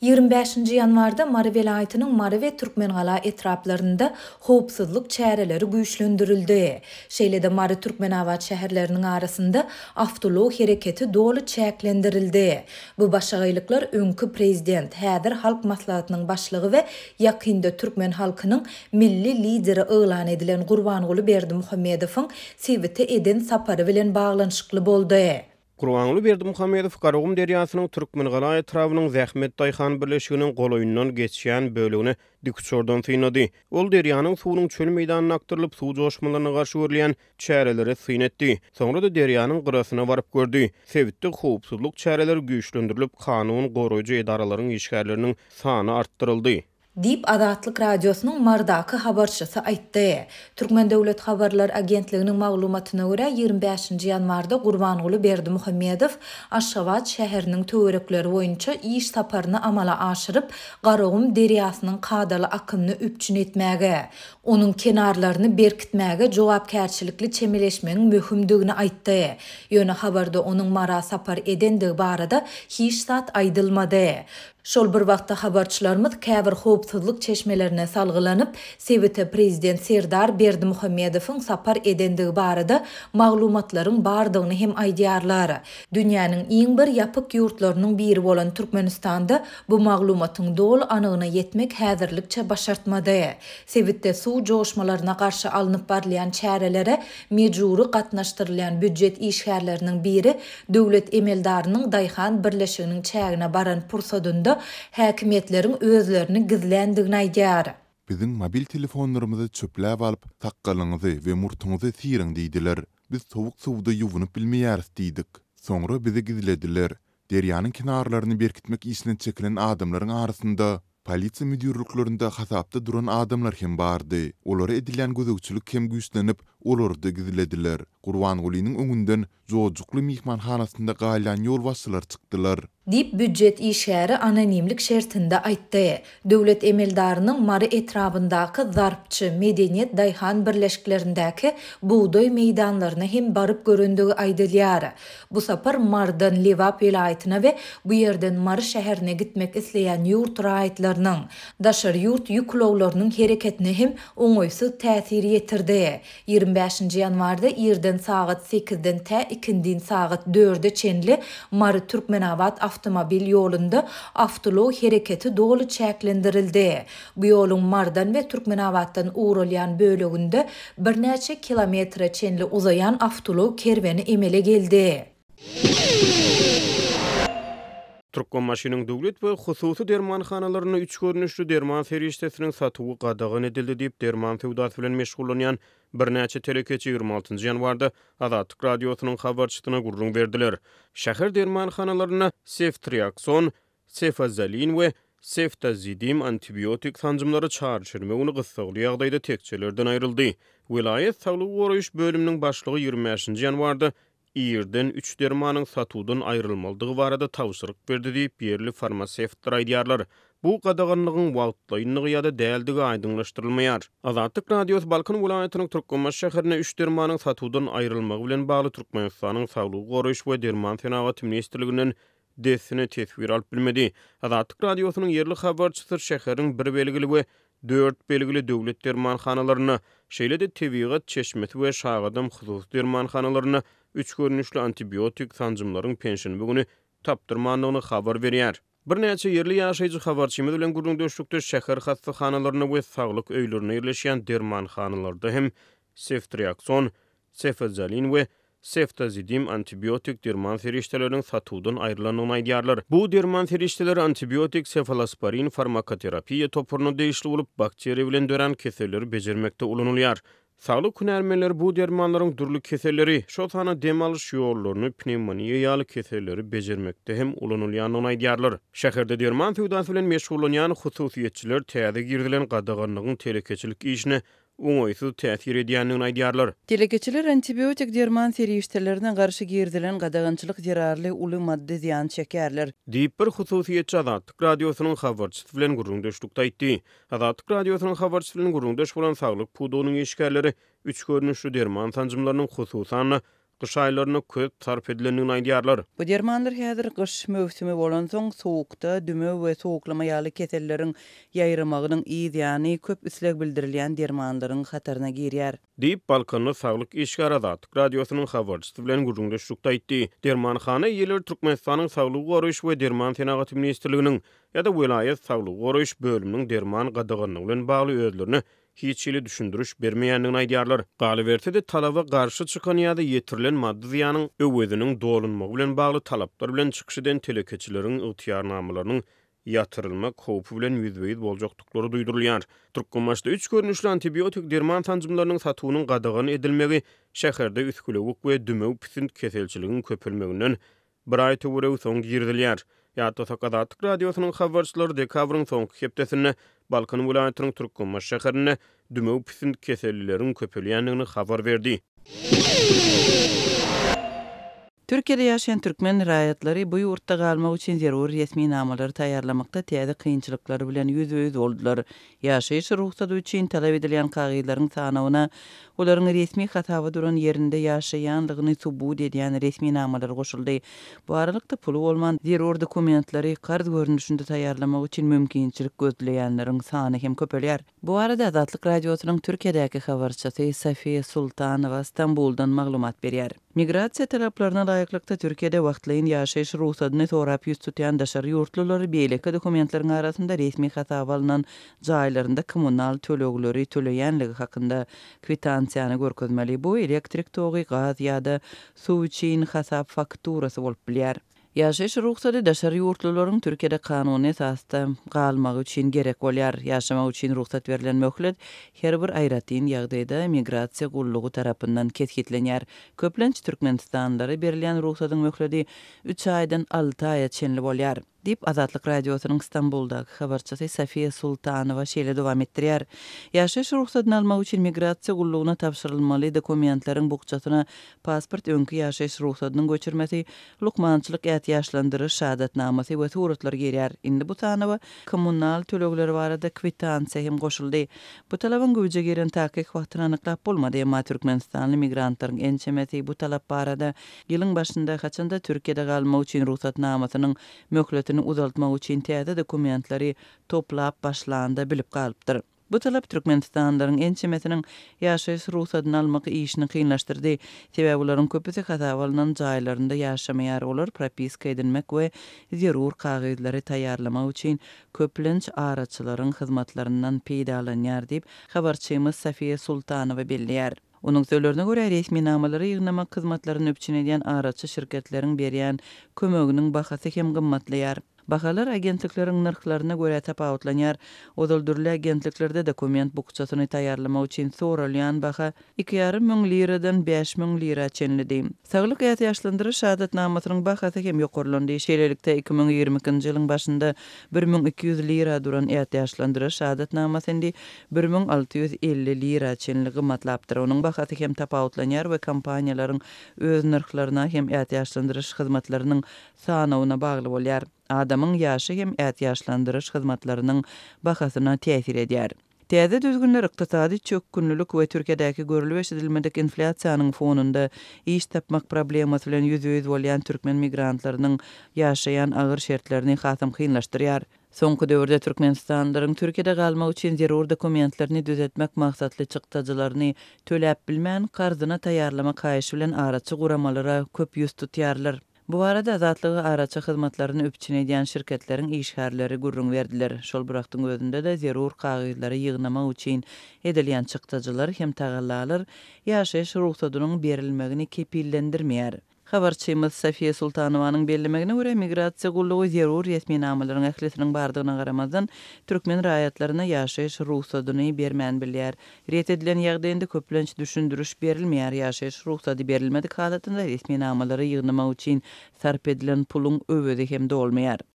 25-nji ýanwarda Mary welaýatynyň Mary we Türkmengala etraplarynda howpsuzlyk çäreleri güýçlendirildi. Şeýle-de Mary-Türkmenabat şäherleriniň arasynda awtoulag hereketi doly çäklendirildi. Bu başagaýlyklar öňki prezident, häzir Halk Maslahatynyň başlygy we ýakynda türkmen halkynyň Milli Lideri yglan edilen Gurbanguly Berdimuhamedowyň sebite eden sapary bilen baglanyşykly boldy. Gurbanguly Berdimuhamedow Garagum derýasynyň Türkmengala etrabynyň Zähmet daýhan birleşiginiň golaýyndan geçýän bölegini dikuçardan synlady. Ol derýanyň suwunyň çöl meýdanyna akdyrylyp, suw joşmalaryna garşy görülýän çärelere syn etdi. Soňra-da derýanyň gyrasyna baryp gördi. Sebitde howpsuzlyk çäreleri güýçlendirilip, kanun goraýjy edaralaryň işgärleriniň sany artdyryldy. Diýip, Azatlyk Radiosynyň Marydaky habarçysy aýtdy. Türkmen döwlet habarlar agentliginiň maglumatyna görä, 25-nji ýanwarda Gurbanguly Berdimuhamedow Aşgabat şäheriniň töwerekleri boýunça iş saparyny amala aşyryp, Garagum derýasynyň kadaly akymyny üpjün etmäge, onuň kenarlaryny berkitmäge jogapkärçilikli çemeleşmegiň möhümdigini aýtdy. Ýöne habarda onuň Mara sapar edendigi barada hiç zat aýdylmady. Şol bir wagtda habarçylarymyz käbir howpsuzlyk çeşmelerine salgylanyp, sebite prezident Serdar Berdimuhamedowyň sapar edendigi barada maglumatlaryň bardygyny hem aýdýarlar. Dünýäniň iň bir ýapyk ýurtlarynyň biri bolan Türkmenistanda bu maglumatyň doly anygyna ýetmek häzirlikçe başartmady. Sebitde suw joşmalaryna garşy alnyp barylýan çärelere mejbury gatnaşdyrylýan býujet işgärleriniň biri Döwlet emeldarynyň daýhan birleşiginiň çägine baran pursadynda häkimiýetleriň özlerini gizländigini aýdýar. Biziň mobil telefonlarymyzy çöpläp alyp, sakgalyňyzy we murtuňyzy syryň diýdiler. Biz sowuk suwda ýuwunyp bilmeýäris diýdik. Soňra bizi gizlediler. Derýanyň kenarlaryny berkitmek işine çekilen adamlaryň arasynda polisiýa müdirliklerinde hasapda duran adamlar hem bardy. Olara edilýän gözegçilik hem güýçlenip, olary-da gizlediler. Gurbangulynyň öňünden Jojukly myhmanhanasynda galýan ýolbaşçylar çykdylar. Diýip, býujet işgäri anonimlik şertinde aýtdy. Döwlet emeldarynyň Mary etrabyndaky Zarpçy, Medeniýet daýhan birleşiklerindäki bugdaý meýdanlaryna hem baryp görendigi aýdylýar. Bu sapar Marydan Lebap welaýatyna we bu ýerden Mary şäherine gitmek isleýän ýurt raýatlarynyň, daşary ýurt ýük ulaglarynyň hereketine hem oňaýsyz täsir ýetirdi. 25-nji ýanwarda irden sagat sekizden tä ikindin sagat dörde çenli Mary-Türkmenabat awtomobil ýolunda awtoulag hereketi doly çäklendirildi. Bu ýoluň Marydan we Türkmenabatdan ugralýan böleginde birnäçe kilometre çenli uzaýan awtoulag kerweni emele geldi. Türkmenbaşynyň döwlet we hususy dermanhanalarynda üç görnüşli derman serişdesiniň satuwy gadagan edildi diýip, derman söwdasy bilen meşgullanýan birnäçe telekeçi 26 njy ýanwarda Azatlyk Radiosynyň habarçysyna gürrüň berdiler. Şäher dermanhanalarynda seftriakson, sefazolin we seftazidim antibiotik sanjymlary çarşenbe güni gyssagly ýagdaýda tekjelerden aýryldy. Welaýat saglygy goraýyş bölüminiň başlygy 25 nji ýanwarda irden üç dermanyň satuwdan aýrylmalydygy barada tabşyryk berdi diýip, ýerli farmasewtler aýdýarlar. Bu gadaganlygyň wagtlaýyndygy ýa-da däldigi aýdyňlaşdyrylmaýar. Azatlyk Radiosy Balkan welaýatynyň Türkmenbaşy şäherinde üç dermanyň satuwdan aýrylmagy bilen bagly Türkmenistanyň Saglygy goraýyş we derman senagaty ministrliginden dessine teswir alyp bilmedi. Azatlyk Radiosynyň ýerli habarçysy şäheriň bir belgili we dört belgili döwlet dermanhanalarynda, şeýle-de Tebigat çeşmesi we Şagadam hususy dermanhanalarynda üç görnüşli antibiotik sanjymlaryň penşenbe güni tapdyrmandygyny habar berýär. Birnäçe ýerli ýaşaýjy habarçymyz bilen gürrüňdeşlikde şäher hassahanalarynda we saglyk öýlerinde ýerleşýän dermanhanalarda hem seftriakson, sefazolin we Seftazidim antibiotik derman serişdeleriniň satuwdan aýrylandygyny aýdýarlar. Bu derman serişdeleri antibiotik sefalosporin farmakoterapiýa toparyna degişli bolup, bakteriýa bilen dörän keselleri bejermekde ulanylýar. Saglyk hünärmenleri bu dermanlaryň dürli keselleri, şol sanda dem alyş ýollaryny, pnewmoniýa ýaly keselleri bejermekde hem ulanylýandygyny aýdýarlar. Şäherde derman söwdasy bilen meşgullanýan hususyýetçiler täze girizilen gadaganlygyň telekeçilik işine oňaýsyz täsir edýändigini aýdýarlar. Telekeçiler antibiotik derman serişdelerine garşy girizilen gadagançylyk zerarly uly maddy zyýan çekýärler. Diýip, bir hususyýetçi Azatlyk Radiosynyň habarçysy bilen gürrüňdeşlikde aýtdy. Azatlyk Radiosynyň habarçysy bilen gürrüňdeş bolan saglyk pudagynyň işgärleri üç görnüşli derman sanjymlarynyň, hususan-da, gyş aýlarynda köp sarp edilendigini aýdýarlar. Bu dermanlar häzir gyş möwsümi bolansoň, sowukda dümew we sowuklama ýaly keselleriň ýaýramagynyň yz ýany köp isleg bildirilýän dermanlaryň hataryna girýär. Diýip, balkanly saglyk işgäri Azatlyk Radiosynyň habarçysy bilen gürrüňdeşlikde aýtdy. Dermanhana eýeleri Türkmenistanyň Saglygy goraýyş we derman senagaty ministrliginiň ýa-da welaýat saglygy goraýyş bölüminiň derman gadaganlygy bilen bagly özlerine hiç hili düşündiriş bermeýändigini aýdýarlar. Galyberse-de, talaba garşy çykan ýa-da ýetirilen maddy zyýanyň öweziniň dolunmagy bilen bagly talaplar bilen çykyş eden telekeçileriň ygtyýarnamalarynyň ýatyrylmak howpy bilen ýüzbe-ýüz boljakdyklary duýdurylýar. Türkmenbaşyda üç görnüşli antibiotik derman sanjymlarynyň satuwynyň gadagan edilmegi şäherde üsgülewük we dümew pisint keselçiligiň köpelmeginden bir aý töweregi soň girizilýär. Ýatlasak, Azatlyk Radiosynyň habarçylary dekabryň soňky hepdesinde Balkan welaýatynyň Türkmenbaşy şäherinde dümew pisint kesellileriň köpelýändigini habar berdi. Türkiýede ýaşaýan türkmen raýatlary bu ýurtda galmak üçin zerur resminamalary taýýarlamakda täze kynçylyklar bilen ýüzbe-ýüz boldular. Ýaşaýyş rugsady üçin talap edilýän kagyzlaryň sanawyna olaryň resmi hasaba duran ýerinde ýaşaýanlygyny subut edýän resminamalar goşuldy. Bu aralykda puly bolman, zerur dokumentleri karz görnüşinde taýýarlamak üçin mümkinçilik gözleýänleriň sany hem köpelýär. Bu barada Azatlyk Radiosynyň Türkiýedäki habarçysy Sofiýa Sultanowa Stambuldan maglumat berýär. Migrasiýa talaplaryna laýyklykda Türkiýede wagtlaýyn ýaşaýyş rugsadyny sorap ýüz tutýan daşary ýurtlular beýleki dokumentleriň arasynda resmi hasaba alnan jaýlarynda kommunal tölegleri töleýänligi hakynda kwitansiýany görkezmeli. Bu elektrik togy, gaz ýa-da suw üçin hasap fakturasy bolup bilýär. Ýaşaýyş rugsady daşary ýurtlularyň Türkiýede kanuny esasda galmagy üçin gerek bolýar. Ýaşamak üçin rugsat berlen möhlet her bir aýratyn ýagdaýda migrasiýa gullugy tarapyndan kesgitlenýär. Köplenç türkmenistanlylara berilýän rugsadyň möhledi üç aýdan alty aýa çenli bolýar. Diýip, Azatlyk Radiosynyň Stambuldaky habarçysy Sofiýa Sultanowa şeýle dowam etdirýär. Ýaşaýyş rugsadyny almak üçin migrasiýa gullugyna tabşyrylmaly dokumentleriň bukjasyna pasport, öňki ýaşaýyş rugsadynyň göçürmesi, lukmançylyk ätiýaçlandyryş şahadatnamasy we suratlar girýär. Indi bu sanawa kommunal tölegleri barada kwitansiýa hem goşuldy. Bu talabyň güýje giren takyk wagtyny anyklap bolmady, emma türkmenistanly migrantlaryň ençemesi bu talap barada ýylyň başynda, haçanda Türkiýede galmak üçin rugsatnamasynyň möhletini uzaltmak üçin täze dokumentleri toplap başlanda bilip galypdyr. Bu talap türkmenistanlylaryň ençemesiniň ýaşaýyş rugsadyny almak işini kynlaşdyrdy. Sebäbi olaryň köpüsi hasaba alnan jaýlarynda ýaşamaýar, olar propiska edinmek we zerur kagyzlary taýýarlamak üçin köplenç araçylaryň hyzmatlaryndan peýdalanýar diýip, habarçymyz Sofiýa Sultanowa belleýär. Onuň sözlerine görä, resminamalary ýygnamak hyzmatlaryny üpjün edýän araçy şirketleriň berýän kömeginiň bahasy hem gymmatlaýar. Bahalar agentlikleriň nyrhlaryna görä tapawutlanýar. Ozal dürli agentliklerde dokument bukjasyny taýýarlamak üçin soralýan baha iki ýarym müň liradan 5000 lira çenlidi. Saglyk ätiýaçlandyryş şahadatnamasynyň bahasy hem ýokarlandy. Şeýlelikde, 2022-nji ýylyň başynda 1200 lira duran ätiýaçlandyryş şahadatnamasy indi 1650 lira çenli gymmatlapdyr. Onuň bahasy hem tapawutlanýar we kompaniýalaryň öz nyrhlaryna hem ätiýaçlandyryş hyzmatlarynyň sanawyna bagly bolýar. Adamyň ýaşy hem ätiýaçlandyryş hyzmatlarynyň bahasyna täsir edýär. Täze düzgünler ykdysady çökgünlilik we Türkiýedäki görlüp-eşidilmedik inflýasiýanyň fonunda iş tapmak problemasy bilen ýüzbe-ýüz bolýan türkmen migrantlarynyň ýaşaýan agyr şertlerini hasam kynlaşdyrýar. Soňky döwürde türkmenistanlylaryň Türkiýede galmak üçin zerur dokumentlerini düzetmek maksatly çykdajylaryny töläp bilmän, karzyna taýýarlamak haýyşy bilen araçy guramalara köp ýüz tutýarlar. Bu barada Azatlyga araçy hyzmatlaryny üpjün edýän şirketleriň işgärleri gürrüň berdiler. Şol bir wagtyň özünde-de zerur kagyzlary ýygnamak üçin edilýän çykdajylar hem tagallalar ýaşaýyş rugsadynyň berilmegini kepillendirmeýär. Habarçymyz Sofiýa Sultanowanyň bellemegine görä, migrasiýa gullugy zerur resminamalaryň ählisiniň bardygyna garamazdan, türkmen raýatlaryna ýaşaýyş rugsadyny bermän bilýär. Ret edilen ýagdaýynda köplenç düşündiriş berilmeýär, ýaşaýyş rugsady berilmedik halatynda resminamalary ýygnamak üçin sarp edilen puluň öwezi hem dolmaýar.